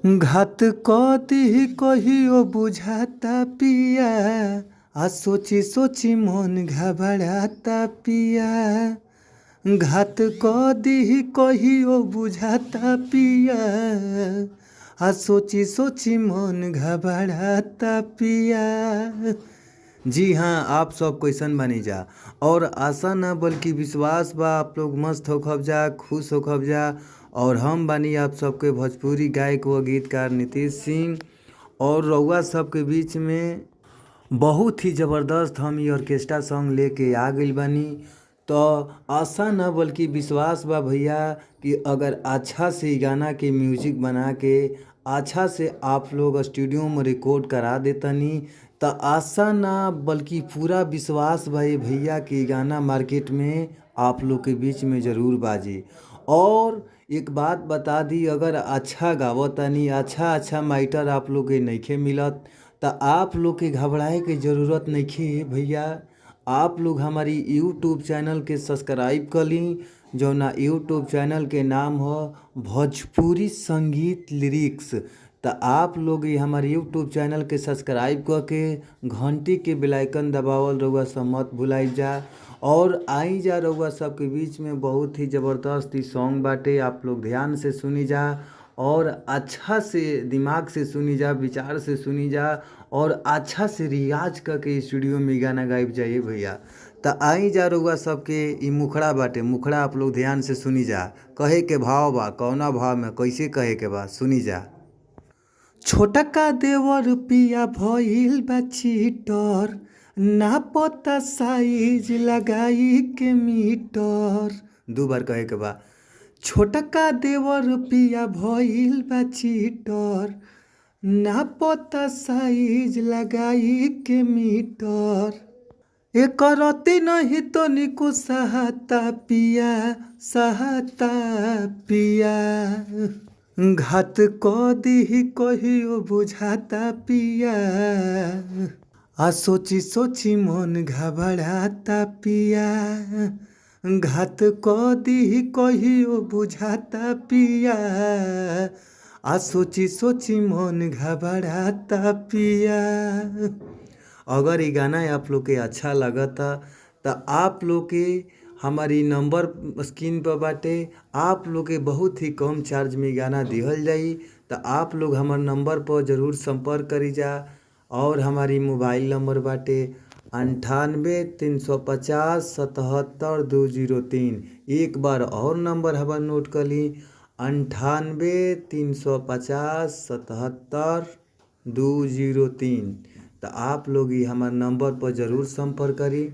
घात कदी कहियो बुझाता पिया, आ सोची सोची मन घबराता पिया। घात कदी कहियो बुझाता पिया, आ सोची सोची मन घबराता पिया। जी हाँ, आप सब कैसन बानी जा और आशा ना बल्कि विश्वास बा आप लोग मस्त होखब जा, खुश होखब जा। और हम बानी आप सबके भोजपुरी गायक व गीतकार नीतीश सिंह और रउआ सबके बीच में बहुत ही ज़बरदस्त हम ई ऑर्केस्ट्रा सॉन्ग लेके आ गइल बानी। तो आशा ना बल्कि विश्वास बा भैया कि अगर अच्छा से ई गाना के म्यूजिक बना के अच्छा से आप लोग स्टूडियो में रिकॉर्ड करा देतनी तो आशा ना बल्कि पूरा विश्वास बा ये भैया कि गाना मार्केट में आप लोग के बीच में ज़रूर बाजी। और एक बात बता दी, अगर अच्छा गावतानी, अच्छा अच्छा माइटर आप लोग के नइखे मिलत तो आप लोग के घबराए के ज़रूरत नइखे भैया। आप लोग हमारी यूट्यूब चैनल के सब्सक्राइब कर ली, जौना यूट्यूब चैनल के नाम हो भोजपुरी संगीत लिरिक्स। तो आप लोग ये हमारे यूट्यूब चैनल के सब्सक्राइब करके घंटी के बेल आइकन दबावल रउआ सब मत भुलाई जा। और आई जा रउआ सबके बीच में बहुत ही ज़बरदस्त ई सॉन्ग बाटे, आप लोग ध्यान से सुनी जा और अच्छा से दिमाग से सुनी जा, विचार से सुनी जा और अच्छा से रियाज करके स्टूडियो में गाना गाइब जाइए भैया। तो आई जा रउआ सबके ई मुखड़ा बाटे, मुखड़ा आप लोग ध्यान से सुनी जा, कहे के भाव बा, कौना भाव में कैसे कहे के बा, सुनी जा। छोटका देवर पिया भइल बा चीटर, ना पता साइज लगाई के मीटर। दू बार कहे के बा। छोटका देवर पिया भइल बा चीटर, ना पता साइज लगाई के मीटर। एकरती नहीं तनिको सहाता पिया, सहाता पिया। घात कदी कहियो बुझाता पिया, आ सोची सोची मन घबराता पिया। घात कदी कहियो बुझाता पिया, आ सोची सोची मन घबराता पिया। अगर ये गाना आप लोग के अच्छा लगता तो आप लोग के हमारी नंबर स्क्रीन पर बाटे, आप लोग के बहुत ही कम चार्ज में गाना दिहल जाई। तो आप लोग हमार नंबर पर ज़रूर संपर्क करी जा। और हमारी मोबाइल नंबर बाटे 98 350 77 203। एक बार और नंबर हमार नोट कर ली, 98 350 77 203। तो आप लोग ये हमार नंबर पर ज़रूर संपर्क करी।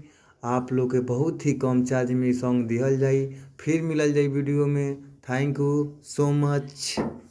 आप लोग के बहुत ही कम चार्ज में सॉन्ग दिहल जाई। फिर मिलल जाई वीडियो में। Thank you so much.